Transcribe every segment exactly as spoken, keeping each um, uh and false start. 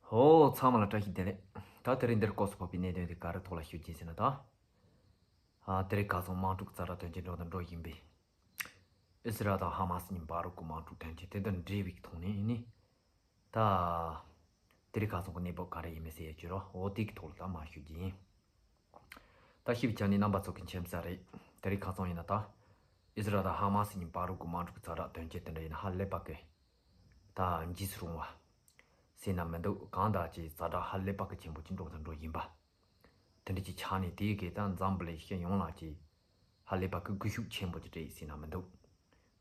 ཨོ། ཚང་མ་ལ་བཀྲ་ཤིས་བདེ་ལེགས། ད་དེ་རིང་འདིར་སྐབས་སུ་བབས་པའི་གནད་དོན་དེ་ག་རེ་ཐོག་ལ་ཞུ་རྒྱུ་ཡིན་ཟེར་ན་ད། ཨ། དེ་རིང་ཁ་སང་དམག་འཁྲུག་ཛ་དྲག་དོན་རྐྱེན་འགྲོ་དང་འགྲོ་བཞིན་པའི་ཨི་ཟི་རལ་དང་ཧ་མ་སི་གཉིས་བར་དུ་གི་དམག་འཁྲུག་དོན་རྐྱེན་དེ་དང་འབྲེལ་བའི་ཐོག་ནས་ནི། ད། དེ་རིང་ཁ་སང་གི་གནས་བབ་ག་རེ་ཡིན་མིན་ཟེར་ཡ་ཅིག་རོ། འོ་དེ་གི་ཐོག་ལ་ད་མར་ཞུ་རྒྱུ་ཡིན། ད་ཞིབ་ཆ་ནི་རྣམ་པ་ཚོ་གི་མཁྱེན་གསལ་རེད། དེ་རིང་ཁ་སང་ཡིན་ན་ད། ཨི་ཟི་རལ་དང་ཧ་མ་སི་གཉིས་བར་དུ་གི་དམག་འཁྲུག་ཛ་དྲག་དོན་རྐྱེན་དེ་འདྲ་ཡིན་ན་ཧ་ལས་པ་གི། ད་འཇིགས་སུ་རུང་བ། ཟེར་ན་མི་འདུག་གང་ལྟར་ཅིག་ཛ་དྲག་ཧ་ལས་པ་གི་ཆེན་པོ་ཅིག་འགྲོ་དང་འགྲོ་བཞིན་པ། དེ་འདྲ་ཅིག་ཆགས་ནས་དེའི་གི་ད་འཛམ་བུ་གླིང་སྤྱི་ཡོངས་ལ་ཅིག་ཧ་ལས་པ་གི་སྒུལ་ཤུགས་ཆེན་པོ་ཅིག་སྤྲད་ཟེར་ན་མི་འདུག་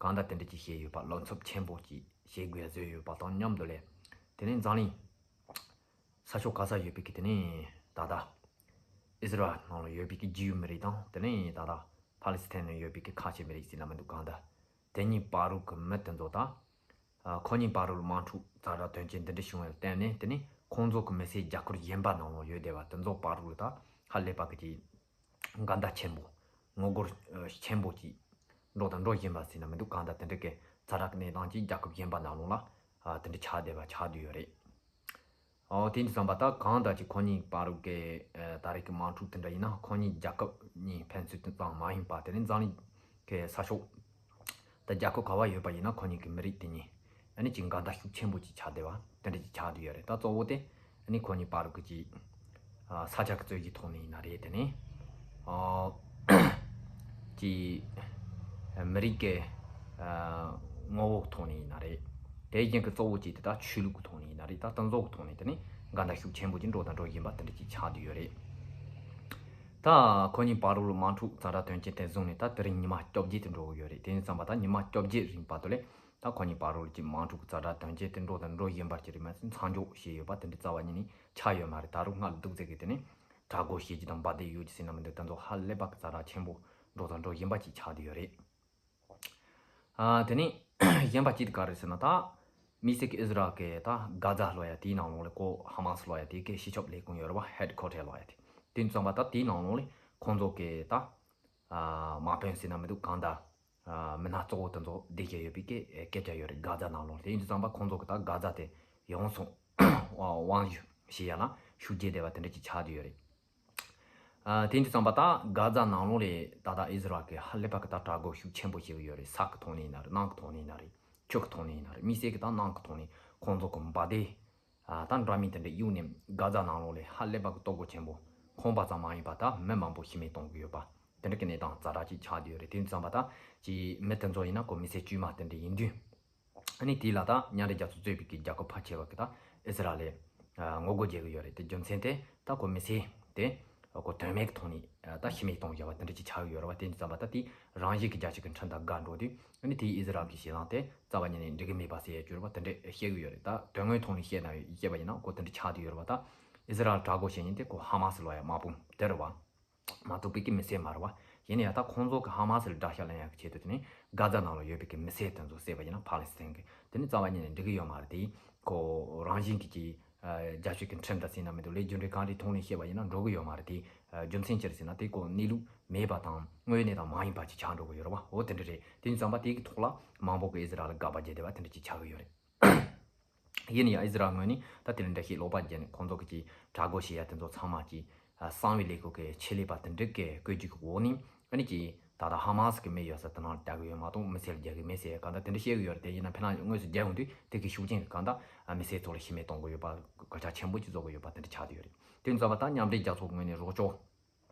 གང་ལྟར་དེ་འདྲ་ཅིག་བྱས་ཡོད་པ། བློ་འཚབ་ཆེན་པོ་ཅིག་བྱེད་དགོས་བཟོས་ཡོད་པ་དང་མཉམ་དུ་ལས། དེ་ནས་འཛམ་གླིང་ས་ཕྱོགས་ག་ས་ཡོད་པའི་གི་དེ་ནས་ད་ལྟ་ཨི་ཟི་རལ་ནང་ལ་ཡོད་པའི་གི་ཇིའུ་མི་རིགས་དང་དེ་ནས་ད་ལྟ་ཕ་ལི་སི་ཐན་ནང་ཡོད་པའི་གི་ཁ་ཆེ་མི་རིགས་ཟེར་ན་མི་འདུག་གང་ལྟར་དེ་གཉིས་བར་དུ་གི་མི་དེ་ཚོ་དང་། ཨ། ཁོ་གཉིས་བར་དུ་དམག་འཁྲུག་ཛ་དྲག་དོན་རྐྱེན་འདི་འདྲ་བྱུང་བའི་སྟེང་ནས་དེ་ནས་ཁོང་ཚོ་གི་མི་སེར་རྒྱལ་ཁབ་གཞན་པ་ནང་ལ་ཡོད་བསྡད་པ་དེ་ཚོ་བར་དུ་ད་ཧ་ལས་པ་གི་ཅིག་འགལ་ཟླ་ཆེན་པོ། ངོ་རྒོལ་ཆེན་པོ་ཅིག་འགྲོ་དང་འགྲོ་བཞིན་པ་ཟེར་ན་མི་འདུག་གང་ལྟར་དེ་འདྲ་གི་ཛ་དྲག་གི་གནས་སྟངས་ཅིག་རྒྱལ་ཁབ་གཞན་པ་ནང་ལོགས་ལ། ཨ། དེ་འདྲ་ཆགས་བསྡད་པ་ཆགས་བསྡད་ཡོད་རེད། ཨོ། དེ་འདྲ་བསམ་པ་ད་གང་ལྟར་ཅིག་ཁོ་གཉིས་བར་དུ་གི། ཨ། ད་རེས་ཀྱི་དམག་འཁྲུག་དེ་འདྲ་ཡིན་ན་ཁོ་གཉིས་རྒྱལ་ཁབ་གཉིས་ཕན་ཚུན་དེ་ཙམ་མ་ཡིན་པ་དེ་ནི་འཛམ་གླིང་གི་ས་ཕྱོགས་ད་རྒྱལ་ཁབ་ག་བ་ཡོད་པ་ཡིན་ན་ཁོ་གཉིས་ཀྱི་མི་རིགས་དེ་གཉིས་ཨ་ནི་ཅིག་འགལ་ཟླ་ཤུགས་ཆེན་པོ་ཅིག་ཆགས་བསྡད་པ་དེ་འདྲ་ཅིག་ཆགས་བསྡད་ཡོད་རེད། ད་གཙོ་བོ་དེ་ཨ་ནི་ཁོ་གཉིས་བར་དུ་གི་ཅིག་ཨ། ས་ཆ་གི་རྩོད་གཞིའི་ཐོག་ནས་ཡིན་ན་རེད། དེ་ནས། ཨ། ཅིག་མི་རིགས་ཀྱི། ཨ། ངོ་བོ་གི་ཐོག་ནས་ཡིན་ན་རེད། དེ་བཞིན་གྱི་གཙོ་བོ་ཅིག་དེ་དག་ཆོས་ལུགས་ཀྱི་ཐོག་ནས་ཡིན་ན་རེད། ད་དེ་ཚོ་གི་ཐོག་ནས་དེ་ནས་འགལ་ཟླ་ཤུགས་ཆེན་པོ་ཅིག་འགྲོ་དང་འགྲོ་བཞིན་པ་དེ་འདྲ་ཅིག་ཆགས་བསྡད་ཡོད་རེད། ད་ཁོ་གཉིས་བར་དུ་དམག་འཁྲུག་ཛ་དྲག་དོན་རྐྱེན་དེ་བཟུང་ནས་ད་དེ་རིང་ཉི་མ་བཅོ་བརྒྱད་དུ་འགྲོ་གི་ཡོད་རེད། དེ་ཡིན་ཙམ་པ་ད་ཉི་མ་བཅོ་བརྒྱད་རིང་བར་དུ་ལས། ད་ཁོ་གཉིས་བར་དུ་ལ་ཅིག་དམག་འཁྲུག་ཛ་དྲག་དོན་རྐྱེན་དེ་འགྲོ་དང་འགྲོ་བཞིན་པ་ཅིག་རེད། མ་ཟད་མཚམས་འཇོག་བྱས་ཡོད་པ་དེ་འདྲ་རྩ་བ་ཉིད་ནས་ཆགས་ཡོད་མ་རེད། ད་རུང་སྔར་ལས་སྡུག་ཙམ་གྱི་དེ་ནས་དྲག་རྒོལ་བྱེད་རྒྱུ་དང་འབར་མདེལ་གཡུག་རྒྱུ་ཟེར་ན་མི་འདུག་དེ་ཚོ་ཧ་ལས་པ་གི་ཛ་དྲག་ཆེན་པོ་འགྲོ་དང་འགྲོ་བཞིན་པ་ཅིག་ཆགས་བསྡད་ཡོད་རེད། ཨ། དེ་ནས་གཞན་པ་ཅིག་དེ་ག་རེད་ཟེར་ན་ད། དམིགས་བསལ་གྱི་ཨི་ཟི་རལ་གྱི་ད་གྷ་ཛ་ལབ་ཡ་དེའི་ནང་ལོགས་ལ་ཁོ་ཧ་མ་སི་ལབ་ཡ་དེ་གི་སྤྱི་ཁྱབ་ལས་ཁུངས་ཡོད་རེད་པ། ཧེཌ་ཁོ་ཊར་ལབ་ཡ་དེ། དེ་ཙམ་པ་ད་དེའི་ནང་ལོགས་ལ་ཁོང་ཚོ་གི་ད། ཨ། དམག་དཔོན་ཟེར་ན་མི་འདུག་གང་ལྟར། ཨ། མི་སྣ་གཙོ་བོ་དེ་ཚོ་བསྡད་བསྡད་ཡོད་པའི་སྐད་སྐད་ཆ་ཡོད་རེད། གྷ་ཛ་ནང་ལོགས། དེ་ཡིན་དུས་ཙམ་པ་ཁོང་ཚོ་གི་ད་གྷ་ཛ་དེ་ཡོངས་སུ་དབང་བཞུགས་བྱེད་ཡ་ལ་ཤུགས་རྒྱག་བསྡད་པ་དེ་འདྲ་ཅིག་ཆགས་བསྡད་ཡོད་རེད། ཨ། དེ་ཡིན་དུས་ཙམ་པ་ད་གྷ་ཛ་ནང་ལོགས་ལ་ད་ལྟ་ཨི་ཟི་རལ་གི་ཧ་ལས་པ་གི་ད་དྲག་རྒོལ་ཤུགས་ཆེན་པོ་བྱེད་ཀྱི་ཡོད་རེད། ས་གི་ཐོག་ནས་ཡིན་ན་རེད། གནམ་གི་ཐོག་ནས་ཡིན་ན་རེད། ཆུ་གི་ཐོག་ནས་ཡིན་ན་རེད། དམིགས་བསལ་གི་ད་གནམ་གི་ཐོག་ནས་ཁོང་ཚོ་གི་འབར་མདེལ། ཨ། ད་འདྲ་མིན་དེ་འདྲ་གཡུགས་ནས་གྷ་ཛ་ནང་ལོགས་ལ་ཧ་ལས་པ་གི་གཏོར་རྒོལ་ཆེན་པོ། ཁོང་པ་ཙམ་མ་ཡིན་པ་ད་མི་མང་པོ་ཤི་རྨས་གཏོང་གི་ཡོད་པ། དེ་འདྲ་གི་གནས་སྟངས་ཛ་དྲག་ཅིག་ཆགས་བསྡད་ཡོད་རེད། དེ་ཡིན་དུས་ཙམ་པ་ད་ཅིག་མི་དེ་ཚོ་ཡིན་ན་ཁོ་མི་སེར་དཀྱུས་མ་དེ་འདྲ་ཡིན་དུས། ཨ་ནི་དེ་ལ་ད་མཉམ་འབྲེལ་རྒྱལ་ཚོགས་གཙོས་པའི་གི་རྒྱལ་ཁབ་ཕལ་ཆེ་བ་གི་ད་ཨི་ཟི་རལ་ལ། ཨ། ངོ་རྒོལ་བྱེད་ཀྱི་ཡོད་རེད། དེ་རྒྱུ་མཚན་དེ་ད་ཁོ་མི་སེར་དེ་ཁོ་དོན་མེད་ཀྱི་ཐོག་ནས་ད་ཤི་རྨས་གཏོང་བཞག་པ་དེ་འདྲ་ཅིག་ཆགས་ཀྱི་ཡོད་རེད་པ། དེ་ཡིན་དུས་ཙམ་པ་ད་དེ་རང་བཞིན་གྱི་རྒྱལ་སྤྱི་གི་ཁྲིམས་དང་འགལ་འགྲོ་དུས། ཨ་ནི་དེ་ཨི་ཟི་རལ་གྱི་བྱེད་སྟངས་དེ་རྩ་བ་ཉིད་ནས་འགྲིག་གི་མེད་པ་ཟེར་ཡ་གྱུར་པ་དེ་འདྲ་བཤད་ཀྱི་ཡོད་རེད། ད་དོན་དངོས་ཐོག་ནས་བཤད་ན་བཤད་པ་ཡིན་ན་ཁོ་དེ་འདྲ་ཆགས་བསྡད་ཡོད་རེད་པ། ད་ཨི་ཟི་རལ་དྲག་རྒོལ་བྱེད་མཁན་དེ་ཁོ་ཧ་མ་སི་ལབ་ཡ་དམག་དཔུང་དེ་རེད་པ། མ་གཏོགས་པའི་གི་མི་སེར་མ་རེད་པ། ཡིན་ན་ཡང་ད་ཁོང་ཚོ་གི་ཧ་མ་སི་ལ་དགྲ་ཤ་ལེན་ཡག་གི་ཆེད་དུ་དེ་ནི་གྷ་ཛ་ནང་ལ་ཡོད་པའི་གི་མི་སེར་དེ་ཚོ་བསད་པ་ཡིན་ན་ཕ་ལི་སི་ཐན་གི་དེ་ནི་རྩ་བ་ཉིད་ནས་འགྲིག་གི་ཡོད་མ་རེད། དེ་ཁོ་རང་བཞིན་གྱི་གི་རྒྱལ་སྤྱི་གི་ཁྲིམས་དང་ཟེར་ན་མི་འདུག་ལས་རྒྱུ་འབྲས་གང་རེད་ཐོག་ནས་བཤད་པ་ཡིན་ན་འགྲོ་གི་ཡོད་མ་རེད། དེ་རྒྱུ་མཚན་ཅི་རེད་ཟེར་ན་དེ་ཁོ་གནས་ལུགས་མེད་པ་དང་དངོས་གནས་དང་མ་ཡིན་པ་ཅིག་ཆགས་འགྲོ་གི་ཡོད་རེད་པ། འོ་དེ་འདྲ་རེད། དེ་ཡིན་ཙང་པ་དེ་གི་ཐོག་ལ་མང་པོ་གི་ཨི་ཟི་རལ་ལ་དགག་པ་བརྒྱབ་བསྡད་པ་དེ་འདྲ་ཅིག་ཆགས་གི་ཡོད་རེད། ཡིན་ན་ཡང་ཨི་ཟི་རལ་ངོས་ནས་ད་དེ་ལ་འགྲེལ་བཤད་ལོག་པ་བརྒྱབ་ནས་ཁོང་ཚོ་གི་ཅིག་དྲག་རྒོལ་བྱེད་ཡ་དེ་ཚོ་ཚང་མ་ཅིག་ཨ། གསང་བའི་ལས་ཁུངས་ཀྱི་ཆེད་ལས་པ་དེ་འདྲ་གི་བཀོད་སྒྲིག་གི་འོག་ནས་ཨ་ནི་ཅིག་ད་ལྟ་ཧ་མ་སི་གི་མི་ཡོད་ས་དེ་ནང་ལ་རྒྱག་གི་ཡོད་མ་གཏོགས་མི་སེར་ལ་རྒྱག་གི་མེད་ཟེར་གང་ལྟར་དེ་འདྲ་བཤད་གི་ཡོད་རེད། དེ་ཡིན་ན་ཕན་ན་དངོས་སུ་རྒྱག་ཡོང་དུས་དེ་གི་ཤུགས་རྐྱེན་གི་གང་ལྟར་ཨ། མི་སེར་ཚོ་ལ་ཤི་རྨས་གཏོང་གི་ཡོད་པ་གོད་ཆག་ཆེན་པོ་ཅིག་བཟོ་གི་ཡོད་པ་དེ་འདྲ་ཆགས་བསྡད་ཡོད་རེད། དེ་ཡིན་ཙང་པ་ད་མཉམ་འབྲེལ་རྒྱལ་ཚོགས་ངོས་ནས་རོགས་སྐྱོར།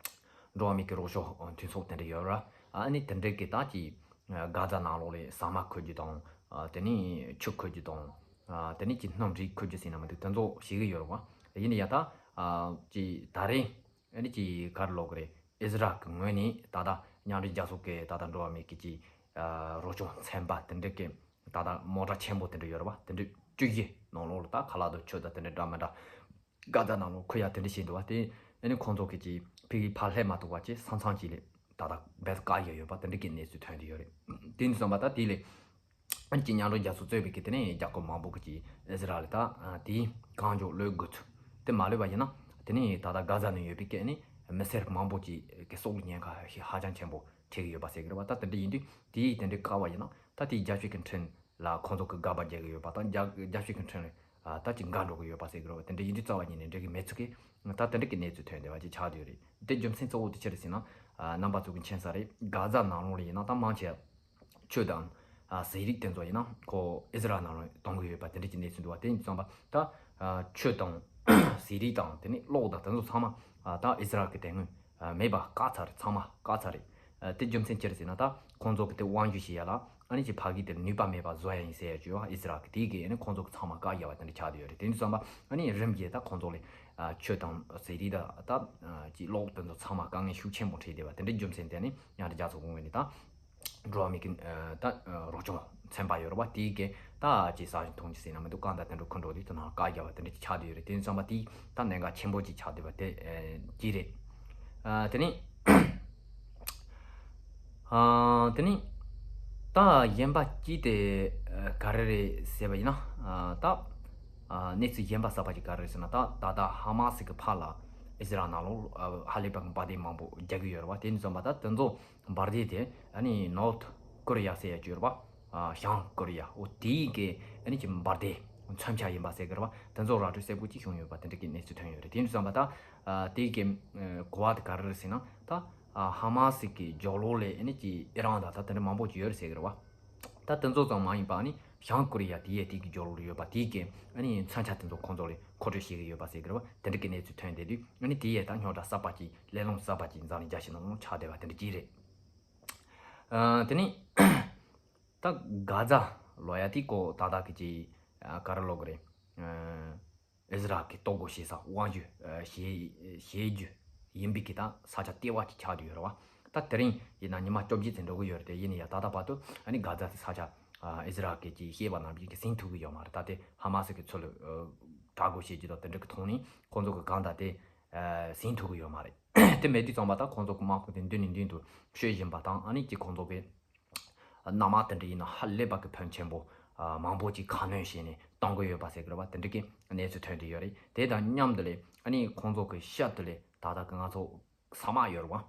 འགྲོ་བ་མིའི་གི་རོགས་སྐྱོར་མཐུན་ཚོགས་དེ་འདྲ་ཡོད་ར། ཨ་ནི་དེ་འདྲ་གི་ད་ཅིག་གྷ་ཛ་ནང་ལོགས་ལ་ཟ་མ་འཁོར་རྒྱུ་དང་། ཨ། དེ་ནས་ཆུ་འཁོར་རྒྱུ་དང་། ཨ། དེ་ནས་ཅིག་སྣུམ་རིགས་འཁོར་རྒྱུ་ཟེར་ན་མི་འདུག་དེ་ཚོ་བྱེད་གི་ཡོད་རེད་པ། ཡིན་ན་ཡང་ད། ཨ། ཅིག་ད་རེས་ཨ་ནི་ཅིག་ག་རེ་ལབ་དགོས་རེད། ཨི་ཟི་རལ་གི་ངོས་ནས་ད་ལྟ་མཉམ་འབྲེལ་རྒྱལ་ཚོགས་ཀྱི་ད་ལྟ་འགྲོ་བ་མིའི་གི་ཅིག་ཨ། རོགས་སྐྱོར་ཚན་པ་དེ་འདྲ་གི་ད་ལྟ་མོ་ཊ་ཆེན་པོ་དེ་འདྲ་ཡོད་རེད་པ། དེ་འདྲ་བཅུ་བཞི་ནང་ལོགས་ལ་ད་ཁ་ལག་དང་ཆུ་དང་དེ་འདྲ་འདྲ་མི་འདྲ། གྷ་ཛ་ནང་ལོགས་འཁོར་ཡ་དེ་འདྲ་བྱས་འདུག་པ། དེ་ཨ་ནི་ཁོང་ཚོ་གི་ཅིག་ཕ་གིའི་ཕར་སླེབས་མ་ཐུབ་པ་ཅིག་ས་མཚམས་ཅིག་ལ་ད་ལྟ་རྦད་བཀག་ཡ་ཡོད་པ་དེ་འདྲ་གི་གནས་ཚུལ་ཐོན་བསྡད་ཡོད་རེད། དེ་ཡིན་དུས་ཙམ་པ་ད་དེ་ལས་ཨ་ནི་ཅིག་མཉམ་འབྲེལ་རྒྱལ་ཚོགས་གཙོས་པའི་གི་དེ་ནས་རྒྱལ་ཁབ་མང་པོ་གི་ཅིག་ཨི་ཟི་རལ་ལ་ད་དེའི་གང་མགྱོགས་གློད་དགོས་ཚུལ་དེ་མ་གློད་པ་ཡིན་ན་དེ་ནས་ད་ལྟ་གྷ་ཛ་ནང་ཡོད་པའི་གི་ཨ་ནི་མི་སེར་མང་པོ་ཅིག་གི་སྲོག་ལ་ཉེན་ཁ་ཧ་ཅང་ཆེན་པོ་འཕྲད་ཀྱི་ཡོད་པ་ཟེར་གི་རེད་པ། ད་དེ་འདྲ་ཡིན་དུས་དེ་དེ་འདྲ་བཀག་པ་ཡིན་ན་ད་དེའི་རྒྱལ་སྤྱི་གི་ཁྲིམས་ལ་ཁོང་ཚོ་གི་དགག་པ་རྒྱག་གི་ཡོད་པ་དང་རྒྱ་རྒྱལ་སྤྱི་གི་ཁྲིམས་ ད་ཅིག་འགག་འགྲོ་གི་ཡོད་པ་ཟེར་གི་རེད་བ། དེ་འདྲ་ཡིན་དུས་རྩ་བ་ཉིད་ནས་འགྲིག་གི་མེད་ཚུལ་གི་ད་དེ་འདྲ་གི་གནས་ཚུལ་ཐོན་བསྡད་པ་ཅིག་ཆགས་བསྡད་ཡོད་རེད། དེ་རྒྱུ་མཚན་གཙོ་བོ་དེ་ཅི་རེད་ཟེར་ན། རྣམ་པ་ཚོ་གི་མཁྱེན་ས་རེད། གྷ་ཛ་ནང་ལོགས་ལ་ཡིན་ན་ད་མང་ཆེ་ཆུ་དང་ཟས་རིགས་དེ་ཚོ་ཡིན་ན་ཁོ་ཨི་ཟི་རལ་ནང་ལ་གཏོང་གི་ཡོད་པ་དེ་འདྲ་གི་གནས་ཚུལ་འདུག་བ། དེ་ཡིན་དུས་ཙམ་པ་ད་ཆུ་དང་ཟས་རིགས་དང་དེ་ནས་གློག་དང་དེ་ཚོ་ཚང་མ་ད་ཨི་ཟི་རལ་གི་དེ་སྔོན་མེད་པ་བཀག་ཚར་རེད། ཚང་མ་བཀག་ཚར་རེད། དེ་རྒྱུ་མཚན་ཅི་རེད་ཟེར་ན་ད་ཁོང་ཚོ་གི་དེ་དབང་སྒྱུར་བྱེད་ཡ་ལ་ཨ་ནི་ཅིག་ཕ་གི་དེར་ནུས་པ་མེད་པ་བཟོ་ཡ་ཡིན་ཟེར་ཡ་བརྗོད་བ། ཨི་ཟི་རལ་གི་དེ་གི་ཨ་ནི་ཁོང་ཚོ་གི་ཚང་མ་བཀག་ཡ་བ་དེ་འདྲ་ཆགས་བསྡད་ཡོད་རེད། དེ་ཡིན་དུས་ཙམ་པ་ཨ་ནི་རིམ་གྱིས་ད་ཁོང་ཚོ་ལ་ཆུ་དང་ཟས་རིགས་དང་ད་ཅིག་གློག་དེ་ཚོ་ཚང་མ་དཀའ་ངལ་ཤུགས་ཆེན་པོ་འཕྲད་བསྡད་པ་དེ་འདྲ་རྒྱུ་མཚན་དེ་ནི་མཉམ་དུ་རྒྱ་མཚོ་གུང་ངོས་ནས་ད་འགྲོ་བ་མི་ཀུན་ད་རོགས་སྐྱོང་ཚན་པ་ཡོད་རེད་བ། དེའི་གི་ད་ཅིག་ས་ཞིང་ཐོན་གྱི་ཟེར་ན་མི་འདུག་གང་ལྟར་དེ་འདྲ་ཁུར་འགྲོ་དུས་དེ་ནང་བཀག་རྒྱ་བ་དེ་འདྲ་ཅིག་ཆགས་བསྡད་ཡོད་རེད། དེ་ཡིན་ཙམ་པ་དེ་ད་གནད་འགག་ཆེན་པོ་ཅིག་ཆགས་བསྡད་པ་དེ་ཅི་རེད། དེ་ནི་དེ་ནི་ད་གཞན་པ་ཅི་དེ་ག་རེ་རེད་ཟེར་བ་ཡིན་ན་ད་གནས་ཚུལ་གཞན་པ་གསར་པ་ཅིག་ག་རེ་རེད་ཟེར་ན། ད་ད་ལྟ་ཧ་མ་སི་གི་ཕར་ལ་ཨི་ཟི་རལ་ནང་ལོགས་ཧ་ལས་པ་གི་འབར་མདེལ་མང་པོ་རྒྱག་གི་ཡོད་རེད་བ། དེ་ཡིན་ཙམ་པ་ད་དེ་ཚོ་འབར་མདེལ་དེ་ཨ་ནི་ནོར་ཐ་ཀོ་རི་ཡ་ཟེར་ཡ་ཅིག་ཡོད་རེད་བ། བྱང་ཀོ་རི་ཡ། འོ་དེའི་གི་ཨ་ནི་ཅིག་འབར་མདེལ་མཚོན་ཆ་ཡིན་པ་ཟེར་གི་རེད་བ། དེ་ཚོ་ར་སྤྲོད་གསལ་པོ་ཅིག་བྱུང་ཡོད་པ་དེ་འདྲ་གི་གནས་ཚུལ་ཐོན་ཡོད་རེད། དེ་ཡིན་ཙམ་པ་ད་དེའི་གི་གོ་བ་དེ་ག་རེ་རེད་ཟེར་ན། ད་ཧ་མ་སི་གི་རྒྱབ་ལོགས་ལ་ཨ་ནི་ཅིག་ཨི་རན་དང་ད་དེ་འདྲ་མང་པོ་ཅིག་ཡོད་རེད་ཟེར་གི་རེད་བ། ད་དེ་ཚོ་ཙམ་མ་ཡིན་པ་ཨ་ནི་བྱང་ཀོ་རི་ཡ་དེ་ཡས་དེ་གི་རྒྱབ་ལོགས་ལ་ཡོད་པ་དེ་གི་ཨ་ནི་མཚོན་ཆ་དེ་ཚོ་ཁོང་ཚོ་ལ་མཁོ་སྤྲོད་བྱེད་ཀྱི་ཡོད་པ་ཟེར་གི་རེད་བ། དེ་འདྲ་གི་གནས་ཚུལ་ཐོན་བསྡད་དུས་ཨ་ནི་དེ་ཡས་ད་རྙོག་དྲ་གསར་པ་ཅིག་གླེང་སློང་གསར་པ་ཅིག་འཛམ་གླིང་རྒྱ་ཆེ་ནང་ལོགས་ཆགས་བསྡད་པ་དེ་འདྲ་ཅིག་རེད། ཨ་དེ་ནི་ད་གྷ་ཛ་ལབ་ཡ་དེ་ཀོ་ད་ད་གི་ཅིག་ག་རེ་ལབ་དགོས་རེད། ཨི་ཟི་རལ་གི་གཏོར་རྒོལ་བྱེད་ས་དབང་སྒྱུར་བྱེད་བྱེད་རྒྱུ་ཡིན་པའི་གི་ད་ས་ཆ་ལྟེ་བ་ཅིག་ཆགས་བསྡད་ཡོད་རེད་བ། ད་དེ་རིང་ཡིན་ན་ཉི་མ་བཅོ་བརྒྱད་ཙམ་འགྲོ་གི་ཡོད་རེད་དེ། ཡིན་ན་ཡང་ད་ལྟ་བར་དུ་ཨ་ནི་གྷ་ཛ་དེ་ས་ཆ་ཨི་ཟི་རལ་གི་ཅིག་བཤད་པ་ནང་བཞིན་གི་ཟིན་ཐུབ་གི་ཡོད་མ་རེད། ད་དེ་ཧ་མ་སི་གི་ཚུར་ལ་དྲག་རྒོལ་བྱེད་རྒྱུ་དང་དེ་འདྲ་གི་ཐོག་ནས་ཁོང་ཚོ་གི་གང་ལྟར་དེ་ཟིན་ཐུབ་གི་ཡོད་མ་རེད། དེ་མེད་དུས་ཙམ་པ་ད་ཁོང་ཚོ་གི་དམག་དཔུང་དེ་མདུན་ནས་མདུན་དུ་བསྐྱོད་བཞིན་པ་དང་ཨ་ནི་ཅིག་ཁོང་ཚོ་གི་མནའ་མ་དེ་འདྲ་ཡིན་ན་ཧ་ལས་པ་གི་ཕོན་ཆེན་པོ་མང་པོ་ཅིག་ཁ་སྣོན་བྱས་ནས་གཏོང་གི་ཡོད་པ་ཟེར་གི་རེད་བ། དེ་འདྲ་གི་གནས་ཚུལ་ཐོན་བསྡད་ཡོད་རེད། དེ་དང་མཉམ་དུ་ལས་ཨ་ནི་ཁོང་ཚོ་གི་ཤར་དུ་ལས་ད་ལྟ་གི་ང་ཚོ་ས་དམག་ཡོད་རེད་བ།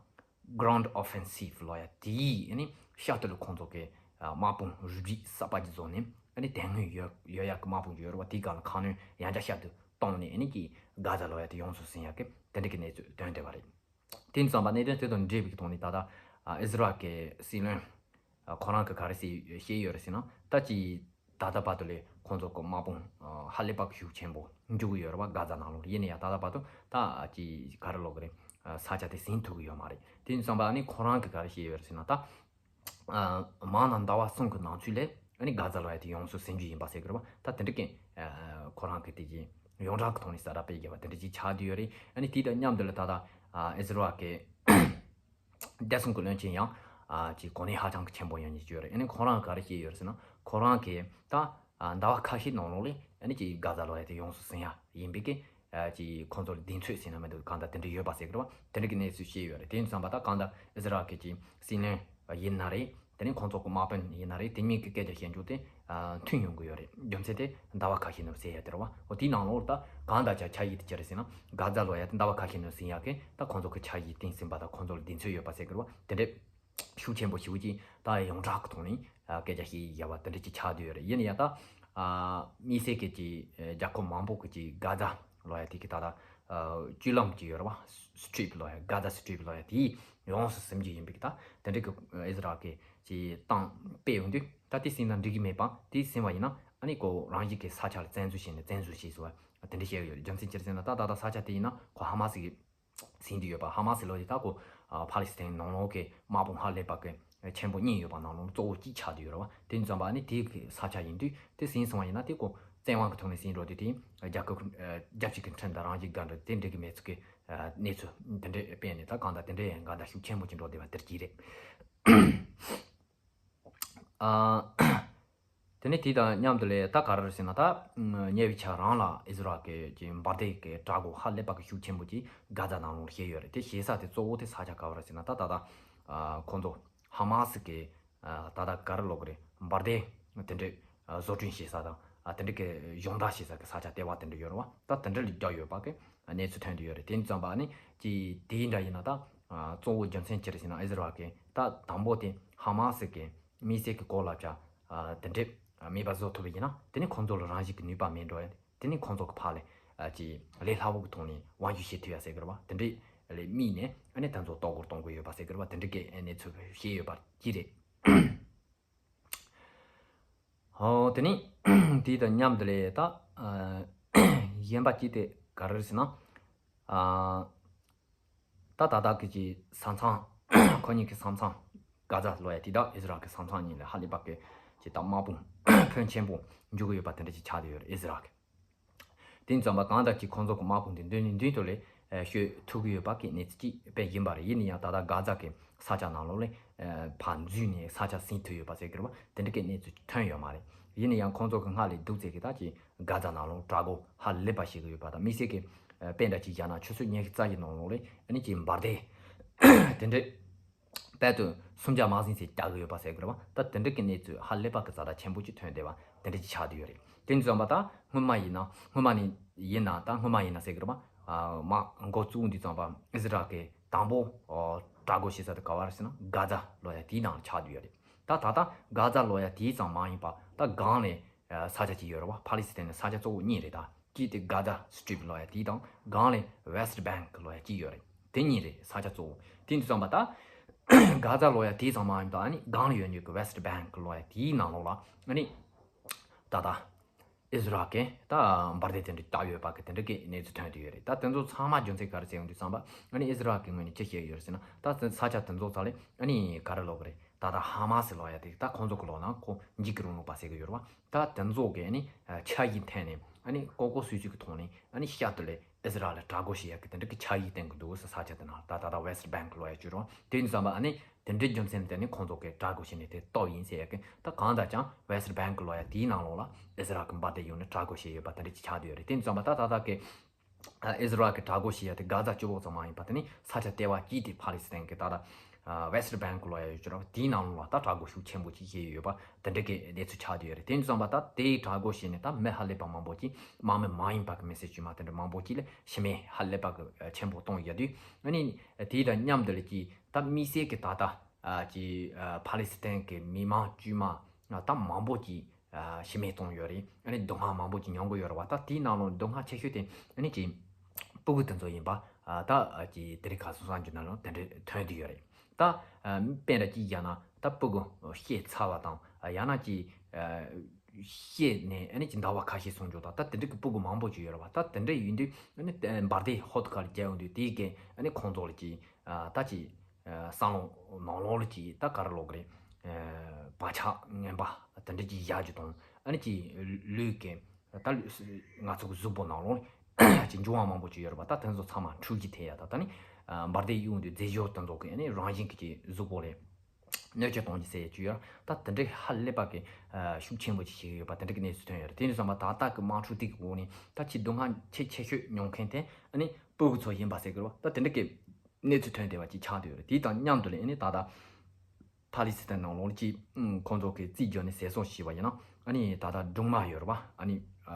Ground Offensive་ལབ་ཡ་དེ་ཡིས་ཨ་ནི་ཤར་དུ་ལས་ཁོང་ཚོ་གི་དམག་དཔུང་རུབ་རིབ་གསར་པ་ཅིག་བཟོས་ནས་ཨ་ནི་དེ་སྔོན་ཡོད་ཡོད་ཡ་གི་དམག་དཔུང་ཅིག་ཡོད་རེད་བ། དེའི་སྒང་ལ་ཁ་སྣོན་ཡང་བསྐྱར་ཤར་དུ་གཏོང་ནས་ཨ་ནི་གི་གྷ་ཛ་ལབ་ཡ་དེ་ཡོངས་སུ་ཟིན་ཡ་གི་དེ་འདྲ་གི་གནས་ཚུལ་ཐོན་བསྡད་པ་རེད། དེ་ཡིན་ཙང་པ་གནད་དོན་དེ་དང་འབྲེལ་བའི་ཐོག་ནས་ད་ལྟ་ཨ་ཨི་ཟི་རལ་གྱི་སྲིད་བློན་ཨ་ཁོ་རང་གིས་ག་རེ་ཟེར་བཤད་ཡོད་རེད་ཟེར་ན། ད་ཅི་ད་ལྟ་བར་དུ་ལས་ཁོང་ཚོ་གི་དམག་དཔུང་ཨ་ཧ་ལས་པ་ཤུགས་ཆེན་པོ་འཇུག་གི་ཡོད་རེད་བ། གྷ་ཛ་ནང་ལོགས་ཡིན་ན་ཡང་ད་ལྟ་བར་དུ་ད་ཅི་ག་རེ་ལབ་དགོས་རེད། ཨ་ས་ཆ་དེ་ཟིན་ཐུབ་གི་ཡོད་མ་རེད། དེ་ཡིན་ཙང་པ་ཨ་ནི་ཁོ་རང་གིས་ག་རེ་བཤད་ཡོད་རེད་ཟེར་ན། ད་ཨ་མང་ན་ཟླ་བ་གསུམ་གྱི་ནང་ཚུད་ལས་ཨ་ནི་གྷ་ཛ་ལབ་ཡ་དེ་ཡོངས་སུ་ཟིན་རྒྱུ་ཡིན་པ་ཟེར་གི་རེད་བ། ད་དེ་འདྲ་གི་ཨ་ཁོ་རང་གི་དེ་གི་ཡོངས་གྲགས་ཀྱི་ཐོག་ནས་གསལ་བསྒྲགས་སྤེལ་བརྒྱབ་པ་དེ་འདྲ་ཅིག་ཆགས་བསྡད་ཡོད་རེད། ཨ་ནི་དེ་དང་མཉམ་དུ་ལ་ད་ལྟ་ཨ་ཨི་ཟི་རལ་གི་བདེ་སྲུང་གི་བློན་ཆེན་ཡང་ཨ་ཅིག་གོ་གནས་ཧ་ཅང་གི་ཆེན་པོ་ཡོང་གི་ཡོད་རེད། ཨ་ནི་ཁོ་རང་ག་རེ་བཤད་ཡོད་རེད་ཟེར་ན། ཁོ་རང་གིས་ད་ཨ་ཟླ་བ་ཁ་ཤས་ནང་ལོགས་ལ་ཨ་ནི་ཅིག་གྷ་ཛ་ལབ་ཡ་དེ་ཡོངས་སུ་ཟིན་ཡ་ཡིན་པའི་གི་ཨ་ཅིག་ཁོང་ཚོར་གདེང་ཚོད་ཟེར་ན་མི་འདུག་གང་ལྟར་དེ་འདྲ་ཡོད་པ་ཟེར་གི་རེད་བ། དེ་འདྲ་གི་གནས་ཚུལ་བཤད་ཡོད་རེད། དེ་ཡིན་ཙང་པ་ད་གང་ལྟར་ཨི་ཟི་རལ་གི་ཅིག་སྲིད་བློན་ཡིན་ན་རེད། དེ་ནས་ཁོང་ཚོ་གི་དམག་དཔོན་ཡིན་ན་རེད། དེ་གཉིས་ཀྱི་སྐད་ཆ་བཤད་རྒྱུ་དེ་ཨ་མཐུན་ཡོང་གི་ཡོད་རེད། རྒྱུ་མཚན་དེ་ཟླ་བ་ཁ་ཤས་ནང་ཟིན་ཡ་དེ་རེད་བ། འོ་དེའི་ནང་ལོགས་ད་གང་ལྟར་ཆ་ཆ་ཡིག་དེ་ཅི་རེད་ཟེར་ན། གྷ་ཛ་ལབ་ཡ་དེ་ཟླ་བ་ཁ་ཤས་ནང་ཟིན་ཡ་གི་ད་ཁོང་ཚོ་གི་ཆ་ཡིག་བཏིང་ཟིན་པ་དང་ཁོང་ཚོ་ལ་གདེང་ཚོད་ཡོད་པ་ཟེར་གི་རེད་བ། དེ་འདྲས་ཤུགས་ཆེན་པོ་ཞེ་པོ་ཅིག་ད་ཡོངས་གྲགས་ཀྱི་ཐོག་ནས་ཨ་སྐད་ཆ་བཤད་ཡ་བ་དེ་འདྲ་ཅིག་ཆགས་བསྡད་ཡོད་རེད། ཡིན་ན་ཡང་ད་ཨ་དམིགས་བསལ་གྱི་ཅིག་ཨ་རྒྱལ་ཁབ་མང་པོ་གི་ཅིག་གྷ་ཛ་ལབ་ཡ་དེ་གི་ད་ལྟ་ཨ་བཅུད་ལམ་ཅིག་ཡོད་རེད་བ། Strip་ལབ་ཡ། གྷ་ཛ་Strip་ལབ་ཡ་དེ་ཡོངས་སུ་ཟིན་རྒྱུ་ཡིན་པའི་གི་ད་དེ་འདྲ་གི་ཨ་ཨི་ཟི་རལ་གི་ཅིག་སྟངས་སྤེལ་ཡོང་དུས་ད་དེ་ཟིན་ན་འགྲིག་གི་མེད་པ། དེ་ཟིན་པ་ཡིན་ན་ཨ་ནི་ཁོ་རང་བཞིན་གྱི་ས་ཆ་ལ་བཙན་འཛུལ་བྱས་ནས་བཙན་འཛུལ་བྱས་སོང་བ་དེ་འདྲ་བཤད་ཡོད་རེད། རྒྱུ་མཚན་ཅི་རེད་ཟེར་ན་ད་ད་ལྟ་ས་ཆ་དེ་ཡིན་ན་ཁོ་ཧ་མ་སི་གི་ཟིན་དུ་ཡོད་པ། ཧ་མ་སི་ལོ་ཡི་ད་ཁོ་ཨ་ཕ་ལི་སི་ཐན་ནང་ལོགས་ཀྱི་དམག་དཔུང་ཧ་ལས་པ་གི་ཆེན་པོ་གཉིས་ཡོད་པ་ནང་ལོགས་གཙོ་བོ་གཅིག་ཆགས་དུ་ཡོད་རེད་བ། དེ་ཙམ་པ་ནི་དེ་གི་ས་ཆ་ཡིན་དུས་དེ་ཟིན་སོང་བ་ཡིན་ན་དེ་ཁོ་བཙན་དབང་གི་ཐོག་ནས་ཟིན་འགྲོ་དུས་དེ་རྒྱལ་ཁབ་ཨ་རྒྱལ་སྤྱི་གི་ཁྲིམས་དང་རང་བཞིན་ག་འདྲ་དེ་འགྲིག་གི་མེད་ཚུལ་གྱི་ཨ་གནས་ཚུལ་དེ་འདྲས་སྤེལ་ནས་ད་གང་ལྟར་དེ་འདྲས་ཡང་འགལ་ཟླ་ཤུགས་ཆེན་པོ་ཅིག་འགྲོ་བསྡད་པ་དེར་གྱིས་རེད། ཨ། དེ་ནས་དེ་དང་མཉམ་དུ་ལས་ད་ག་རེ་རེད་ཟེར་ན། ད་ཉེ་བའི་ཆར་རང་ལ་ཨི་ཟི་རལ་གྱི་ཅིག་འབར་མདེལ་གྱི་དྲག་རྒོལ་ཧ་ལས་པ་གི་ཤུགས་ཆེན་པོ་ཅིག་གྷ་ཛ་ནང་ལོགས་བྱས་ཡོད་རེད། དེ་བྱེད་ས་དེ་གཙོ་བོ་དེ་ས་ཆ་ག་བ་རེད་ཟེར་ན། ད་ད་ད་ཨ་ཁོང་ཚོ་ཧ་མ་སི་གི་ཨ་ད་ད་ག་རེ་ལབ་དགོས་རེད། འབར་མདེལ་དེ་འདྲས་ཨ་བཟོ་སྐྲུན་བྱེད་ས་དང་ཨ་དེ་འདྲས་ཀྱི་སྦྱོང་བརྡར་བྱེད་ས་གི་ས་ཆ་ལྟེ་བ་དེ་འདྲས་ཡོད་རེད་བ། ད་དེ་འདྲས་ལ་རྒྱག་ཡོད་པ་གི་གནས་ཚུལ་ཐོན་དུ་ཡོད་རེད། དེ་ཙམ་པ་ནི་ཅིག་དེ་འདྲ་ཡིན་ན་ད་ཨ་གཙོ་བོ་རྒྱུ་མཚན་ཅི་རེད་ཟེར་ན། ཨི་ཟི་རལ་གི་ད་དང་པོ་དེ་ཧ་མ་སི་གི་དམིགས་བསལ་གྱི་གོ་ལབ་ཆ་ཨ་དེ་འདྲས་མེད་པ་བཟོ་ཐུབ་པ་ཡིན་ན་དེ་ནི་ཁོང་ཚོ་ལ་རང་བཞིན་གྱི་ནུས་པ་མེད་འགྲོ་ཡ། དེ་ནི་ཁོང་ཚོ་གི་ཕར་ལས་ཨ་ཅི་ལས་སླ་བོ་གི་ཐོག་ནས་དབང་སྒྱུར་བྱེད་ཐུབ་ཡ་ཟེར་གི་རེད་བ། དེ་འདྲས་ལས་དམིགས་ནས་ཨ་ནི་དེ་ཚོ་ལྟོ་སྐོར་གཏོང་གི་ཡོད་པ་ཟེར་གི་རེད་བ། དེ་འདྲས་ཀྱི་གནས་ཚུལ་བཤད་ཡོད་པ་ཅི་རེད། ཨོ་དེ་ནི་དེ་དང་མཉམ་དུ་ལས་ད་ཨ་གཞན་པ་ཅི་དེ་ག་རེ་རེད་ཟེར་ན། ཨ་ད་ད་ལྟ་གི་ཅི་ས་མཚམས་ཁོ་གཉིས་ཀྱི་ས་མཚམས་གྷ་ཛ་ལབ་ཡ་དེ་དང་ཨི་ཟི་རལ་གྱི་ས་མཚམས་གཉིས་ལ་ཧ་ལས་པ་གི་ཅི་ད་དམག་དཔུང་ཕོན་ཆེན་པོ་འཇུག་གི་ཡོད་པ་དེ་འདྲ་ཅིག་ཆགས་བསྡད་ཡོད་རེད་ཨི་ཟི་རལ་གྱི། དེ་ཙམ་པ་གང་ལྟར་ཅིག་ཁོང་ཚོ་གི་དམག་དཔུང་དེ་མདུན་ནས་མདུན་དུ་ལས་ཨ་ཤོད་ཐུབ་ཀྱི་ཡོད་པ་གི་གནས་ཚུལ་ཅིག་དཔེ་ཡིན་པ་རེད། ཡིན་ན་ཡང་ད་ལྟ་གྷ་ཛ་གི་ས་ཆ་ནང་ལོགས་ལས་ཨ་ཕར་འཛུལ་ནས་ས་ཆ་ཟིན་ཐུབ་ཡོད་པ་ཟེར་གི་རེད་བ། དེ་འདྲ་གི་གནས་ཚུལ་ཐོན་ཡོད་མ་རེད། ཡིན་ན་ཡང་ཁོང་ཚོ་གི་སྔར་ལས་སྡུག་ཚད་ཀྱི་ད་ཅིག་གྷ་ཛ་ནང་ལོགས་དྲག་རྒོལ་ཧ་ལས་པ་བྱེད་ཀྱི་ཡོད་པ་དང་། དམིགས་བསལ་གྱི་ཨ་དཔེ་འདྲ་ཅིག་བཞག་ན་ཆུ་ཚོད་ཉི་ཤུ་རྩ་བཞི་ནང་ལོགས་ལས་ཨ་ནི་ཅིག་འབར་མདེལ་དེ་འདྲ་དཔལ་དུ་སུམ་བརྒྱ་མ་ཟིན་ཚད་རྒྱག་གི་ཡོད་པ་ཟེར་གི་རེད་བ། ད་དེ་འདྲ་གི་གནས་ཚུལ་ཧ་ལས་པ་གི་ཛ་དྲག་ཆེན་པོ་ཅིག་ཐོན་བསྡད་པ་དེ་འདྲ་ཅིག་ཆགས་བསྡད་ཡོད་རེད། དེ་ཙམ་པ་ད་སྔོན་མ་ཡིན་ན་སྔོན་མ་ནས་ཡིན་ན་ད་སྔོན་མ་ཡིན་ན་ཟེར་གི་རེད་བ། ཨ་མ་འགོ་བཙུགས་དུས་ཙམ་པ་ཨི་ཟི་རལ་གི་དང་པོ་ཨོ་དྲག་རྒོལ་བྱེད་ས་དེ་ག་བ་རེད་ཟེར་ན་གྷ་ཛ་ལབ་ཡ་དེའི་ནང་ལ་ཆགས་བསྡད་ཡོད་རེད། ད་ད་ལྟ་གྷ་ཛ་ལབ་ཡ་དེའི་ཙམ་མ་ཡིན་པ་ད་སྒང་ལས་ཨ་ས་ཆ་ཅིག་ཡོད་རེད་བ། ཕ་ལི་སི་ཐན་ནི་ས་ཆ་གཙོ་བོ་གཉིས་རེད། ད་གཅིག་དེ་གྷ་ཛ་སི་ཊི་རིབ་ལབ་ཡ་དེ་དང་སྒང་ལས་ཝེ་སི་ཊི་བྷེང་ཀི་ལབ་ཡ་གཅིག་ཡོད་རེད། དེ་གཉིས་རེད་ས་ཆ་གཙོ་བོ། དེ་འདི་ཙམ་པ་ད་གྷ་ཛ་ལབ་ཡ་དེ་ཙམ་མ་ཡིན་པ་ཨ་ནི་སྒང་ལ་ཡོད་མཁན་གྱི་ཝེ་སི་ཊི་བྷེང་ཀི་ལབ་ཡ་དེའི་ནང་ལོགས་ལ་ཨ་ནི་ད་ལྟ་ཨི་ཟི་རལ་གྱིས་ད་འབར་མདེལ་དེ་འདྲ་བཏང་ཡོད་པ་གི་དེ་འདྲ་གི་གནས་ཚུལ་ཐོན་བསྡད་ཡོད་རེད། ད་དེ་ཚོ་ཚང་མ་རྒྱུ་མཚན་ག་རེ་ཟེར་ཡོང་དུས་ཙམ་པ་ཨ་ནི་ཨི་ཟི་རལ་གྱི་ངོས་ནས་ཅི་བཤད་ཡོད་རེད་ཟེར་ན། ད་ས་ཆ་དེ་ཚོ་ཚང་ལ་ཨ་ནི་ག་རེ་ལབ་གི་རེད། ད་ལྟ་ཧ་མ་སི་ལབ་ཡ་དེ་ད་ཁོང་ཚོ་གི་ལོག་ན་ཁོ་འཇིགས་སྐུལ་རིང་ལུགས་པ་ཟེར་གི་ཡོད་རེད་བ། ད་དེ་ཚོ་གི་ཨ་ནི་འཆར་གཞི་འཐེན་ནས་ཨ་ནི་ལྐོག་ལྐོག་སུད་སུད་ཀྱི་ཐོག་ནས་ཨ་ནི་ཤར་དུ་ལས་ཨི་ཟི་རལ་ལ་དྲག་རྒོལ་བྱེད་ཡ་གི་དེ་འདྲ་གི་འཆར་གཞི་བཏིང་གི་འདུག་ཟེར། ས་ཆ་དེ་ནང་ད་ད་ལྟ་ཝེ་སི་ཊི་བྷེང་ཀི་ལབ་ཡ་བཅུག་རོགས། དེ་ཡིན་ཙམ་པ་ཨ་ནི་དེ་འདྲའི་རྒྱུ་མཚན་དེ་ནི་ཁོང་ཚོ་གི་དྲག་རྒོལ་བྱས་ནས་དེ་སྟོབས་ཡིན་ཟེར་ཡ་གི། ད་གང་ལྟར་ཀྱང་ཝེ་སི་ཊི་བྷེང་ཀི་ལབ་ཡ་དེའི་ནང་ལོགས་ལ་ཨི་ཟི་རལ་གི་འབར་མདེལ་གཡུགས་ནས་དྲག་རྒོལ་བྱས་ཡོད་པ་དེ་འདྲ་ཅིག་ཆགས་བསྡད་ཡོད་རེད། དེ་ཡིན་ཙམ་པ་ད་ད་ལྟ་གི་ཨ་ཨི་ཟི་རལ་གྱི་དྲག་རྒོལ་བྱེད་ཡ་དེ་གྷ་ཛ་གཅིག་པོ་ཙམ་མ་ཡིན་པ་དེ་ནི་ས་ཆ་ལྟེ་བ་གཅིག་དེ་ཕ་ལི་སི་ཐན་གྱི་ད་ལྟ་ཨ་ཝེ་སི་ཊི་བྷེང་ཀི་ལབ་ཡ་ཡོད་ཀྱི་རེད་བ། དེའི་ནང་ལོགས་ལ་ད་དྲག་རྒོལ་ཤུགས་ཆེན་པོ་ཅིག་བྱས་ཡོད་པ་དེ་འདྲ་གི་གནས་ཚུལ་ཆགས་བསྡད་ཡོད་རེད། དེ་ཡིན་ཙམ་པ་ད་དེའི་དྲག་རྒོལ་བྱས་ནས་ད་མི་ཧ་ལས་པ་མང་པོ་ཅིག་དམག་མི་མ་ཡིན་པ་གི་མི་སེར་དཀྱུས་མ་དེ་འདྲ་མང་པོ་ཅིག་ལ་ཤི་རྨས་ཧ་ལས་པ་གི་ཆེན་པོ་གཏོང་ཡོད་དུས་ཨ་ནི་དེའི་དང་མཉམ་དུ་ལ་ཅིག་ད་དམིགས་བསལ་གྱི་ད་ལྟ་ཨ་ཅིག་ཨ་ཕ་ལི་སི་ཐན་གྱི་མི་མང་དཀྱུས་མ་ད་མང་པོ་ཅིག་ཨ་ཤི་རྨས་བཏང་ཡོད་རེད། ཨ་ནི་སྡུག་བསྔལ་མང་པོ་ཅིག་མྱོང་གི་ཡོད་རེད་བ། ད་དེའི་ནང་ལོགས་སྡུག་བསྔལ་ཆེ་ཤོས་དེ་ཨ་ནི་ཅིག་སྤུ་གུ་དེ་ཚོ་ཡིན་པ། ཨ་ད་ཨ་ཅིག་དེ་རིང་ཁ་སང་གསར་འགྱུར་ནང་ལོགས་དེ་འདྲ་ཐོན་བསྡད་ཡོད་རེད། ད་ཨ་དཔེ་འདྲ་ཅིག་བཞག་ན་ད་སྤུ་གུ་བཤད་ཚར་བ་དང་ཡང་ན་ཅིག་ཨ་བཤད་ནས་ཨ་ནི་ཅིག་ཟླ་བ་ཁ་ཤས་སོང་འཇོག་དང་ད་དེ་འདྲ་གི་སྤུ་གུ་མང་པོ་ཅིག་ཡོད་རེད་བ། ད་དེ་འདྲ་ཡིན་དུས་ཨ་ནི་འབར་མདེལ་ཧོ་ཏུ་ཁ་ལ་རྒྱག་ཡོང་དུས་དེའི་གི་ཨ་ནི་ཁོང་ཚོ་ལ་ཅིག་ཨ་ད་ཅིག་ཨ་བསམ་བློ་ནང་ལོགས་ལ་ཅིག་ད་ག་རེ་ལབ་དགོས་རེད། ཨ་བག་ཆགས་ངན་པ་དེ་འདྲ་ཅིག་བཞག་རྒྱུ་དང་ཨ་ནི་ཅིག་ལུས་ཀྱི་ད་ལུས་ང་ཚོ་གི་གཟུགས་པོ་ནང་ལོགས་ལ་ཅིག་འབྱུང་བ་མང་པོ་ཅིག་ཡོད་རེད་པ། ད་དེ་ཚོ་ཚང་མ་འཁྲུག་རྐྱེན་ཐེབས་ཡ་ད་ད་ནི་ཨ་འབར་མདེལ་གཡུག་དུས་རྫས་སྦྱོར་དེ་ཚོ་གི་ཨ་ནི་རང་བཞིན་གྱི་ཅིག་གཟུགས་པོ་ལ་གནོད་སྐྱོན་གཏོང་རྒྱུ་ཟེར་ཡ་ཅིག་ཡོད་རེད། ད་དེ་འདྲའི་ཧ་ལས་པ་གི་ཨ་ཤུགས་ཆེན་པོ་ཅིག་བྱེད་ཀྱི་ཡོད་པ་དེ་འདྲ་གི་གནས་ཚུལ་ཐོན་ཡོད་རེད། དེ་ནས་བསམ་པ་ད་ལྟ་གི་དམག་འཁྲུག་དེ་གི་འོག་ནས་ད་ཅིག་སྡུག་བསྔལ་ཆེ་ཆེ་ཤོས་མྱོང་མཁན་དེ་ཨ་ནི་སྤུ་གུ་ཚོ་ཡིན་པ་ཟེར་གི་རེད་པ། ད་དེ་འདྲ་གི་གནས་ཚུལ་ཐོན་བསྡད་པ་ཅིག་ཆགས་བསྡད་ཡོད་རེད། དེ་དང་མཉམ་དུ་ལ་ཨ་ནི་ད་ལྟ་ཕ་ལི་སི་ཐན་ནང་ལོགས་ཀྱི་ཨུམ་ཁོང་ཚོ་གི་རྩིས་བརྒྱབ་ནས་ཟེར་སྲོལ་ཞིག་པ་ཡིན་ན་ཨ་ནི་ད་ལྟ་སྦྲང་མ་ཡོད་རེད་པ། ཨ་ནི་ཨ་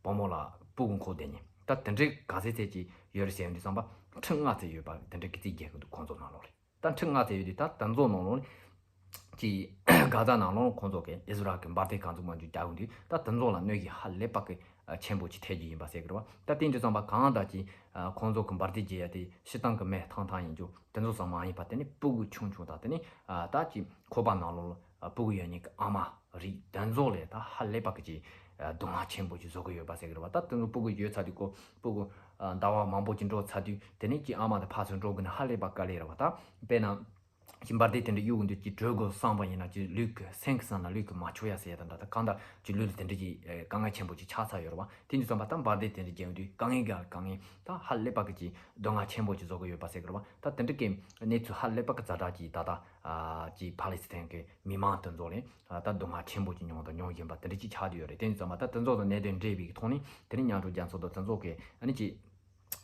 བུ་མོ་ལ་སྤུ་གུ་འཁོར་བསྡད་མཁན་ད་དེ་འདྲའི་ག་ཚད་ཚད་ཅིག་ཡོད་རེད་ཟེར་ཡོང་དུས་ཙམ་པ་ཁྲི་ལྔ་ཙམ་ཡོད་པ་དེ་འདྲའི་གི་རྩིས་རྒྱག་གི་འདུག་ཁོང་ཚོ་ནང་ལོགས་ལ། ད་ཁྲི་ལྔ་ཙམ་ཡོད་དུས་ད་དེ་ཚོ་ནང་ལོགས་ལ་ཅིག་གྷ་ཛ་ནང་ལོགས་ཁོང་ཚོ་གི་ཨི་ཟི་རལ་གི་འབར་མདེལ་གང་ཚོད་མང་ཚོད་རྒྱག་གི་འདུག་ད་དེ་ཚོ་ལ་གནོད་གཞི་ཧ་ལས་པ་གི་ཆེན་པོ་ཅིག་ཐེབས་ཀྱི་ཡིན་པ་ཟེར་གི་རེད་པ། ད་དེ་འདྲ་ཙམ་པ་གང་ལྟར་ཅིག་ཁོང་ཚོ་གི་འབར་མདེལ་རྒྱག་ཡ་དེ་སྤྱིར་བཏང་གི་མི་ཐང་ཐང་ཡིན་རྒྱུ་དེ་ཚོ་ཙམ་མ་ཡིན་པ་དེ་ནི་སྤུ་གུ་ཆུང་ཆུང་དང་དེ་ནི་ད་ཅིག་ཁོག་པ་ནང་ལོགས་ལ་སྤུ་གུ་ཡོད་མཁན་གྱི་ཨ་མ་རིགས་དེ་ཚོ་ལ་ད་ཧ་ལས་པ་གི་ཅིག་སྡུག་བསྔལ་ཆེན་པོ་ཅིག་བཟོ་གི་ཡོད་པ་ཟེར་གི་རེད་པ། ད་དེ་ཚོ་སྤུ་གུ་ཡོད་ཚར་དུས་ཁོ་སྤུ་གུ་ཟླ་བ་མང་པོ་ཅིག་འགྲོ་ཚར་དུས་དེ་ནི་ཅིག་ཨ་མ་དང་ཕར་ཚུར་འགྲོ་དགོས་ན་ཧ་ལས་པ་དཀའ་ལས་རེད་པ། ད་དཔེར་ན། ཅིག་འབར་མདེལ་དེ་འདྲ་གཡུག་འདུག་ཅིག་བྲོས་དགོས་བསམ་པ་ཡིན་ན་ཅིག་ལུས་ཀྱི་སེམས་ཀྱི་སང་ན་ལུས་ཀྱི་མ་ཆོག་ཡ་ཟེར་ཡ་དང་འདྲ། ད་གང་ལྟར་ཅིག་ལུས་ལ་དེ་འདྲ་ཅིག་དཀའ་ངལ་ཆེན་པོ་ཅིག་ཆགས་ཚར་ཡོད་རེད་པ། དེ་འདྲ་ཙམ་པ་ད་འབར་མདེལ་དེ་འདྲ་རྒྱག་དུས་དཀའ་ངལ་ག་ལ་དཀའ་ངལ་ད་ཧ་ལས་པ་གི་ཅིག་སྡུག་བསྔལ་ཆེན་པོ་ཅིག་བཟོ་གི་ཡོད་པ་ཟེར་གི་རེད་པ། ད་དེ་འདྲ་གི་གནས་ཚུལ་ཧ་ལས་པ་གི་ཛ་དྲག་ཅིག་ད་ལྟ་ཅིག་ཕ་ལི་སི་ཐན་གི་མི་མང་དེ་ཚོ་ལ་ད་སྡུག་བསྔལ་ཆེན་པོ་ཅིག་མྱོང་དང་མྱོང་བཞིན་པ་དེ་འདྲ་ཅིག་ཆགས་བསྡད་ཡོད་རེད། དེ་འདྲ་ཙམ་པ་ད་དེ་ཚོ་དང་གནད་དོན་འདྲེས་པའི་ཐོག་ནས་དེ་ནི་མཉམ་འབྲེལ་རྒྱལ་ཚོགས་དང་དེ་ཚོ་གི་ཨ་ནི་ཅིག་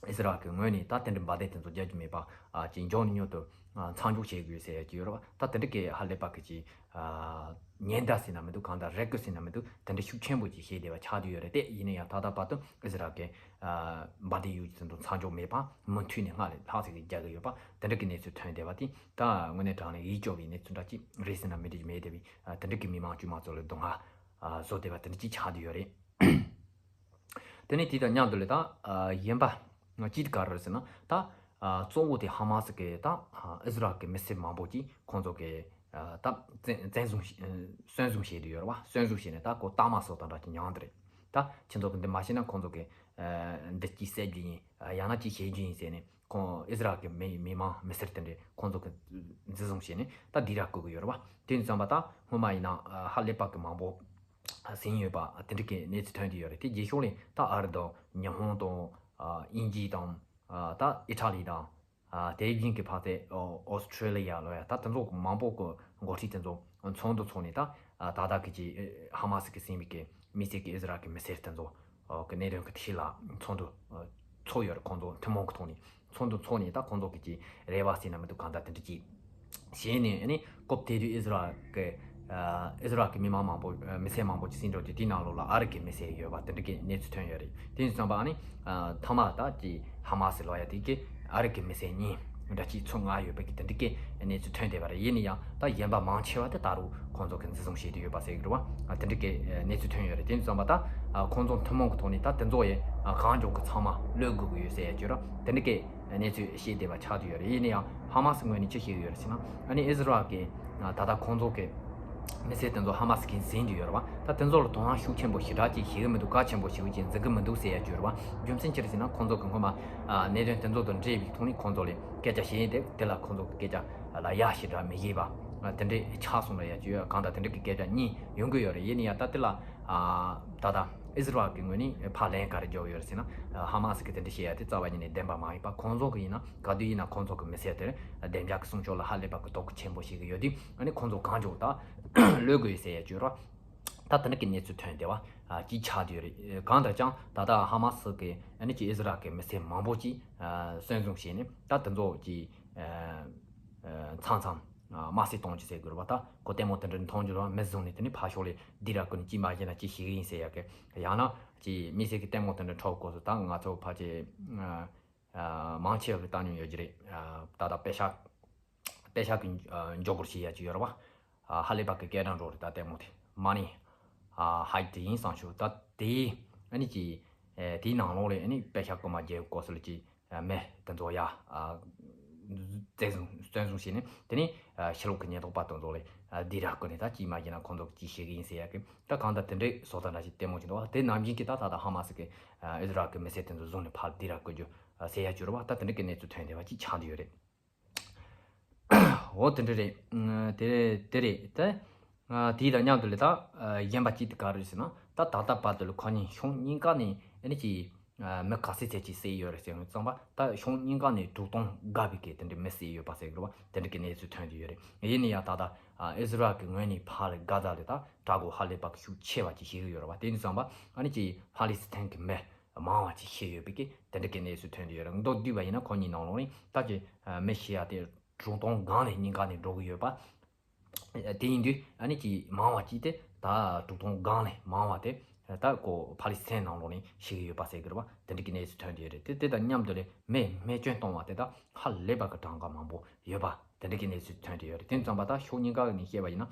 ཨི་ཟི་རལ་གྱི་ངོས་ནས་ད་དེ་འདྲའི་འབར་མདེལ་དེ་ཚོ་རྒྱག་རྒྱུ་མེད་པ་ཨ་ཅིག་མགྱོགས་ནས་མྱུར་དུ་ཨ་མཚམས་འཇོག་བྱེད་དགོས་ཟེར་ཡ་ཅིག་ཡོད་རེད་པ། ད་དེ་འདྲ་གི་ཧ་ལས་པ་གི་ཅིག་ཨ་ཉེན་བརྡ་ཟེར་ན་མི་འདུག་གང་ལྟར་རེ་སྐུལ་ཟེར་ན་མི་འདུག་དེ་འདྲ་ཤུགས་ཆེན་པོ་ཅིག་བྱས་བསྡད་པ་ཆགས་བསྡད་ཡོད་རེད། དེ་ཡིན་ན་ཡང་ད་ལྟ་བར་དུ་ཨི་ཟི་རལ་གྱི་ཨ་འབར་མདེལ་གཡུག་རྒྱུ་དེ་ཚོ་མཚམས་འཇོག་མེད་པ་མུ་མཐུད་ནས་སྔར་ལས་ལྷག་ཙམ་ཅིག་རྒྱག་གི་ཡོད་པ་དེ་འདྲ་གི་གནས་ཚུལ་ཐོན་བསྡད་པ་དེ་ད་དངོས་གནས་དྲང་གནས་ཡིད་སྐྱོ་བའི་གནས་ཚུལ་འདྲ་ཅིག་རེད་ཟེར་ན་མི་འགྲིག་མེད་བསྡད་པའི་ཨ་དེ་འདྲ་གི་མི་མང་དཀྱུས་མ་ཚོ་ལ་སྡུག་བསྔལ་ཨ་བཟོ་བསྡད་པ་དེ་འདྲ་ཅིག་ཆགས་བསྡད་ཡོད་རེད། དེ་ནས་དེ་དང་མཉམ་དུ་ལས་ད་གཞན་པ་གཅིག་དེ་ག་རེ་རེད་ཟེར་ན། ད་གཙོ་བོ་དེ་ཧ་མ་སི་གི་ད་ཨི་ཟི་རལ་གི་མི་སེར་མང་པོ་ཅིག་ཁོང་ཚོ་གི་ད་བཙན་བཙན་བཟུང་བཙན་བཟུང་བྱས་བསྡད་ཡོད་རེད་བ། བཙན་བཟུང་བྱས་ནས་ད་ཁོ་རྟགས་མ་སོགས་དང་འདྲ་ཅིག་མྱངས་བསྡད་རེད། ད་ཁྱེད་ཚོ་གི་འདི་མ་ཤེས་ན་ཁོང་ཚོ་གི་འདི་གཅིག་བསད་རྒྱུ་ཡིན། ཡང་ན་གཅིག་བྱེད་རྒྱུ་ཡིན་ཟེར་ནས་ཁོང་ཨི་ཟི་རལ་གི་མི་མི་མང་མི་སེར་དེ་འདྲས་ཁོང་ཚོ་གི་འཛིན་བཟུང་བྱས་ནས་ད་སྡིགས་ར་བསྐུལ་གི་ཡོད་རེད་བ། དེ་ཙམ་པ་ད་སྔོན་མ་ཡིན་ན་ཧ་ལས་པ་གི་མང་པོ་ཟིན་ཡོད་པ་དེ་འདྲ་གི་གནས་ཚུལ་ཐོན་གྱི་ཡོད་རེད། དེ་རྗེས་ཕྱོགས་ལ་ད་ཨ་རི་དང་ཉི་ཧོང་དང་དབྱིན་ཇི་དང་ད་ཨི་ཊ་ལི་དང་དེ་བཞིན་གྱི་ཕར་ཚད་ཨོ་སི་ཊྲེ་ལི་ཡ་ལོ་ཡ་ད་དེ་ཚོ་མང་པོ་གི་འགོ་ཁྲིད་དེ་ཚོ་ཚོགས་འདུ་ཚོགས་ནས་ད་ད་ལྟ་གི་ཅི་ཧ་མ་སི་གི་ཟིན་པའི་གི་དམིགས་བསལ་གྱི་ཨི་ཟི་རལ་གི་མི་སེར་དེ་ཚོ་གི་གནད་དོན་གྱི་ཐད་ལ་ཚོགས་འདུ་ཚོགས་ཡོད་རེད། ཁོང་ཚོ་ཐུན་མོང་གི་ཐོག་ནས། ཚོགས་འདུ་ཚོགས་ནས་ད་ཁོང་ཚོ་གི་ཅི་རེ་བ་ཟེར་ན་མི་འདུག་གང་ལྟར་དེ་འདྲ་ཅིག་བྱས་ནས་ཨ་ནི་སྐབས་དེ་དུས་ཨི་ཟི་རལ་གི་ཨ་ཨི་ཟི་རལ་གི་མི་མང་མང་པོ་ཨ་མི་སེར་མང་པོ་ཅིག་ཟིན་འགྲོ་རྒྱུ་དེའི་ནང་ལོགས་ལ་ཨ་རི་གི་མི་སེར་ཡོད་པ་དེ་འདྲ་གི་གནས་ཚུལ་ཐོན་ཡོད་རེད། དེ་ཡིན་ཙང་པ་ཨ་ནི་ཨ་མཐའ་མ་ད་ཅི་ཧ་མ་སི་ལོ་ཡ་དེ་གི་ཨ་རི་གི་མི་སེར་གཉིས་འདྲ་ཅིག་ཚུར་མངགས་ཡོད་པ་གི་དེ་འདྲ་གི་གནས་ཚུལ་ཐོན་བསྡད་པ་རེད། ཡིན་ན་ཡང་ད་གཞན་པ་མང་ཆེ་བ་དེ་ད་རུང་ཁོང་ཚོ་གི་འཛིན་བཟུང་བྱས་བསྡད་ཡོད་པ་ཟེར་གི་རེད་བ། དེ་འདྲ་གི་གནས་ཚུལ་ཐོན་ཡོད་རེད། དེ་ཡིན་ཙང་པ་ད་ཁོང་ཚོ་ཐུན་མོང་གི་ཐོག་ནས་ད་དེ་ཚོ་ཡི་གང་མགྱོགས་གི་ཚང་མ་གློད་དགོས་ཀྱི་ཡོད་ཟེར་ཡ་ཅིག་ར་དེ་འདྲ་གི་གནས་ཚུལ་བཤད་བསྡད་པ་ཆགས་བསྡད་ཡོད་རེད། ཡིན་ན་ཡང་ཧ་མ་སི་ངོས་ནས་ཅི་བཤད་ཀྱི་ཡོད་རེད་ཟེར་ན། ཨ་ནི་ཨི་ཟི་རལ་གི་ད་ལྟ་ཁོང་ཚོ་གི་མི་སེར་དེ་ཚོ་ཧ་མ་སི་གིས་འཛིན་བསྡད་ཡོད་རེད་བ། ད་དེ་ཚོ་ལ་དོ་སྣང་ཤུགས་ཆེན་པོ་ཞེ་དྲག་ཅིག་བྱེད་ཀྱི་མི་འདུག་གལ་ཆེན་པོ་ཞེ་པོ་ཅིག་འཛིན་གྱི་མི་འདུག་ཟེར་ཡ་ཅིག་ཡོད་རེད་བ། རྒྱུ་མཚན་ཅི་རེད་ཟེར་ན་ཁོང་ཚོ་གི་སྔོན་མ་ཨ་གནད་དོན་དེ་ཚོ་དང་འབྲེལ་བའི་ཐོག་ནས་ཁོང་ཚོ་ལ་སྐད་ཆ་བཤད་ཡིན་ཏེ་དེ་ལ་ཁོང་ཚོ་གི་སྐད་ཆ་ལ་ཡ་ཞེ་དྲག་མི་བཞེས་པ་དེ་འདྲས་ཆགས་སོང་ལ་ཡ་ཅིག་ཡོད། གང་ལྟར་དེ་འདྲས་ཀྱི་སྐད་ཆ་གཉིས་ཡོང་གི་ཡོད་རེད། ཡིན་ན་ཡང་ད་དེ་ལ་ཨ་ད་ལྟ་ཨི་ཟི་རལ་གི་ངོས་ནས་ཕར་ལན་ག་རེ་རྒྱག་ཡོད་རེད་ཟེར་ན། ཧ་མ་སི་གི་དེ་འདྲ་བཤད་ཡ་དེ་རྩ་བ་ཉིད་ནས་བདེན་པ་མ་ཡིན་པ། ཁོང་ཚོ་གི་ཡིན་ན་ག་དུས་ཡིན་ན་ཁོང་ཚོ་གི་མི་སེར་དེར་བདེ་འཇགས་ཀྱི་སྲུང་སྐྱོབ་ལ་ཧ་ལས་པ་གི་དོ་ཁུར་ཆེན་པོ་བྱེད་ཀྱི་ཡོད་དུས་ཨ་ནི་ཁོང་ཚོ་གང་མགྱོགས་ད་གློད་དགོས་ཡོད་ཟེར་ཡ་བརྗོད་རོགས། ད་དེ་འདྲ་གི་གནས་ཚུལ་ཐོན་བསྡད་པ་ཅིག་ཆགས་བསྡད་ཡོད་རེད། གང་ལྟར་ཀྱང་ད་ལྟ་ཧ་མ་སི་གི་ཨ་ནི་ཅིག་ཨི་ཟི་རལ་གི་མི་སེར་མང་པོ་ཅིག་བཙན་བཟུང་བྱས་ནས་ད་དེ་ཚོ་ཅིག་མཚམས་མཚམས་དམར་གསོད་གཏོང་རྒྱུ་ཟེར་དགོས་རེད་བ། ད་ཁོ་ལྟད་མོ་དེ་འདྲ་མཐོང་རྒྱུ་རེད་བ། མི་བཟུང་ནས་དེ་ནས་ཕར་ཕྱོགས་ལ་སྡིགས་ར་བསྐུལ་ནས་ཅི་མ་བྱས་ན་ཅི་ཞིག་ཡིན་ཟེར་ཡ་གི། ཡང་ན་ཅི་དམིགས་བསལ་གྱི་ལྟད་མོ་དེ་འདྲ་འཁྲབ་སྐབས་སུ་ད་ང་ཚོ་ཕལ་ཆེར་མང་ཆེ་བ་གི་ལྟ་མྱོང་ཡོད་ཀྱི་རེད། ད་ལྟ་པེ་ཤག་པེ་ཤག་གི་མགྱོགས་པོར་བྱེད་ཡ་ཅིག་ཡོད་རེད་བ། ཧ་ལས་པ་གི་སྐད་གྲགས་འགྲོ་རེད། ད་ལྟད་མོ་དེ་མ་ནི་ཧའེ་དེ་ཡིན་བསམ་ཞུ། ད་དེ་ཨ་ནི་ཅི་དེའི་ནང་ལོགས་ལ་ཨ་ནི་པེ་ཤག་རྐུན་མ་རྒྱག་སྐབས་སུ་ལ་ཅི་མི་དེ་ཚོ་ཡ་བཙན་བཟུང་བཙན་བཟུང་བྱས་ནས་དེ་ནས་ཕྱི་ལོགས་ཀྱི་ཉེན་རྟོག་པ་དེ་ཚོ་ལ་སྡིགས་ར་བསྐུལ་ནས་ད་ཅི་མ་བྱས་ན་ཁོང་ཚོ་གིས་ཅི་བྱེད་ཀྱི་ཡིན་ཟེར་ཡ་གི། ད་གང་ལྟར་དེ་འདྲའི་བཟོ་ལྟ་འདྲ་ཞིག་ལྟད་མོ་ཅིག་འདུག་བ། དེ་ནང་བཞིན་གྱི་ད་ད་ལྟ་ཧ་མ་སི་གི་ཨི་ཟི་རལ་གི་མི་སེར་དེ་ཚོ་བཟུང་ནས་ཕར་སྡིགས་ར་བསྐུལ་རྒྱུ་ཟེར་ཡ་ཅིག་ཡོད་རེད་བ། ད་དེ་འདྲ་གི་གནས་ཚུལ་ཐོན་བསྡད་པ་ཅིག་ཆགས་བསྡད་ཡོད་རེད། འོ་དེ་འདྲ་རེད། དེ་དེ་རེད་དེ། དེའི་དང་མཉམ་དུ་ལས་ད་གཞན་པ་གཅིག་དེ་ག་རེ་རེད་ཟེར་ན། ད་ད་ལྟ་བར་དུ་ལ་ཁོ་གཉིས་ཕྱོགས་གཉིས་ཀ་ནས་ཨ་ནི་ཅིག་མི་ག་ཚད་ཚད་ཅིག་བསད་ཡོད་རེད་ཟེར་ཡོང་ཙང་པ། ད་ཕྱོགས་གཉིས་ཀ་ནས་དྲུག་སྟོང་བརྒལ་བའི་གི་དེ་འདྲའི་མི་བསད་ཡོད་པ་ཟེར་གི་རེད་བ། དེ་འདྲ་གི་གནས་ཚུལ་ཐོན་གྱི་ཡོད་རེད། ཡིན་ན་ཡང་ད་ལྟ་ཨི་ཟི་རལ་གི་ངོས་ནས་ཕར་ལ་གྷ་ཛ་ལ་ད་དྲག་པོ་ཧ་ལས་པ་གི་ཤུགས་ཆེ་བ་ཅིག་བྱེད་ཀྱི་ཡོད་རེད་བ། དེ་ཡིན་ཙང་པ་ཨ་ནི་ཅིག་ཕ་ལི་སི་ཐན་གི་མི་མང་བ་ཅིག་ཤི་ཡོད་པའི་གི་དེ་འདྲ་གི་གནས་ཚུལ་ཐོན་གྱི་ཡོད་རེད། མདོར་བསྡུས་པ་ཡིན་ན་ཁོ་གཉིས་ནང་ལོགས་ནས་ད་ཅི་མི་ཤི་ཡ་དེ་དྲུག་སྟོང་སྒང་ལ་གཉིས་ཀ་ནས་འགྲོ་གི་ཡོད་པ། དེ་ཡིན་དུས་ཨ་ནི་ཅིག་མང་བ་ཅིག་དེ་ད་དྲུག་སྟོང་སྒང་ལ་མང་བ་དེ་ད་ཁོ་ཕ་ལི་སི་ཐན་ནང་ལོགས་ནས་ཤི་གི་ཡོད་པ་ཟེར་གི་རེད་བ། དེ་འདྲ་གི་གནས་ཚུལ་ཐོན་གྱི་ཡོད་རེད། དེ་དེ་དང་མཉམ་དུ་ལས་མི་རྨས་སྐྱོན་བཏང་བ་དེ་ད་ཧ་ལས་པ་གི་གྲངས་ཀ་མང་པོ་ཡོད་པ་དེ་འདྲ་གི་གནས་ཚུལ་ཐོན་གྱི་ཡོད་རེད། དེ་ཙམ་པ་ད་ཕྱོགས་གཉིས་ཀ་ནས་བཤད་པ་ཡིན་ན་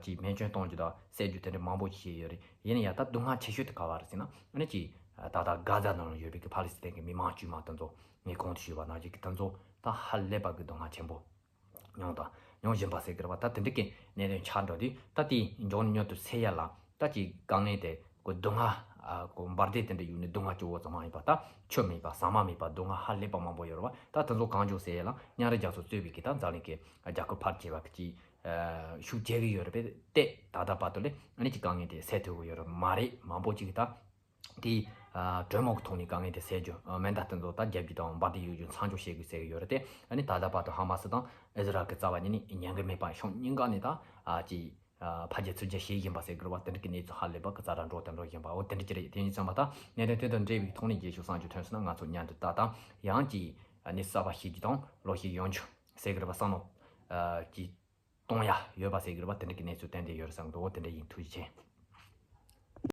ཅིག་རྨས་སྐྱོན་གཏོང་རྒྱུ་དང་བསད་རྒྱུ་དེ་འདྲ་མང་པོ་ཞིག་བྱས་ཡོད་རེད། ཡིན་ན་ཡང་ད་སྡུག་བསྔལ་ཆེ་ཤོས་དེ་ག་བ་རེད་ཟེར་ན། ཨ་ནི་ཅིག་ད་ལྟ་གྷ་ཛ་ནང་ལ་ཡོད་པའི་གི་ཕ་ལི་སི་ཐན་གི་མི་མང་དཀྱུས་མ་དེ་ཚོ། ངས་གོང་དུ་ཞུས་པ་ནང་བཞིན་གི་དེ་ཚོ་ད་ཧ་ལས་པ་གི་སྡུག་བསྔལ་ཆེན་པོ་མྱོང་དང་མྱོང་བཞིན་པ་ཟེར་གི་རེད་བ། ད་དེ་འདྲ་གི་གནད་དོན་ཆགས་འགྲོ་དུས་ད་དེ་མགྱོགས་ནས་མྱུར་དུ་སེལ་ཡ་ལ་ད་ཅིག་དཀའ་ངལ་དེ་ཁོ་སྡུག་བསྔལ་ཨ་ཁོ་འབར་མདེལ་དེ་འདྲ་གཡུགས་ནས་སྡུག་བསྔལ་སྐྱོ་བོ་ཙམ་མ་ཡིན་པ་ད་ཆོ་མེད་པ་ཟ་མ་མེད་པ་སྡུག་བསྔལ་ཧ་ལས་པ་མང་པོ་ཡོད་རེད་བ། ད་དེ་ཚོ་གང་མགྱོགས་སེལ་ཡ་ལ་མཉམ་རེད་རྒྱ་མཚོ་གཙོས་པའི་གི་ད་འཛམ་གླིང་གི་རྒྱལ་ཁབ་ཕལ་ཆེ་བ་གི་ཅིག་ཤུགས་རྒྱག་གི་ཡོད་རེད་པས། ཏེ་ད་ལྟ་བར་དུ་ལས་ཨ་ནི་ཅིག་དཀའ་ངལ་དེ་སེལ་ཐུབ་ཀྱི་ཡོད་རེད་མ་རེད། མང་པོ་ཅིག་གི་ད་དེ་ཨ་གྲོས་མོལ་གྱི་ཐོག་ནས་དཀའ་ངལ་དེ་སེལ་རྒྱུ་ཨ་མེ་མདའ་དེ་ཚོ་ད་རྒྱག་རྒྱུ་དང་འབར་མདེལ་གཡུག་རྒྱུ་མཚམས་འཇོག་བྱེད་དགོས་ཟེར་གྱི་ཡོད་རེད་དེ། ཨ་ནི་ད་ལྟ་བར་དུ་ཧ་མ་སི་དང་ཨི་ཟི་རལ་གྱི་རྩ་བ་ཉིད་ནས་ཉན་གྱི་མེད་པ། ཕྱོགས་གཉིས་ཀ་ནས་ད་ཨ་ཅིག་ཨ་ཕར་རྒྱག་ཚུར་རྒྱག་བྱེད་བཞིན་པ་ཟེར་གྱི་རེད་བ། དེ་འདྲ་གི་གནས་ཚུལ་ཧ་ལས་པ་གི་ཛ་དྲག་འགྲོ་དང་འགྲོ་བཞིན་པ། འོ་དེ་འདྲ་ཅིག་རེད། དེ་ཡིན་ཙང་མ་ད་གནད་དོན་དེ་དང་འབྲེལ་བའི་ཐོག་ནས་རྒྱས་ཤོག་བསམ་རྒྱུ་ཐོན་སོང་ན་ང་ཚོ་མཉམ་དུ་ད་དང་ཡང་ཅིག་ཨ་ནི་གསར་པ་ཤེས་རྒྱུ་དང་ལོ་ཤས་ཡོང་རྒྱུ་ཟེར་གྱི་རེད་བ། བསམ་བློ་ཨ་ཅིག་གཏོང་ཡ་ཡོད་པ་ཟེར་གྱི་རེད་བ། དེ་འདྲ་གི་གནས་ཚུལ་ཏན་ཏན་ཡོད་རེད་བསམ་གྱི་འདུག་འོ་དེ་འདྲ་ཡིན། ཐུགས་རྗེ་ཆེ།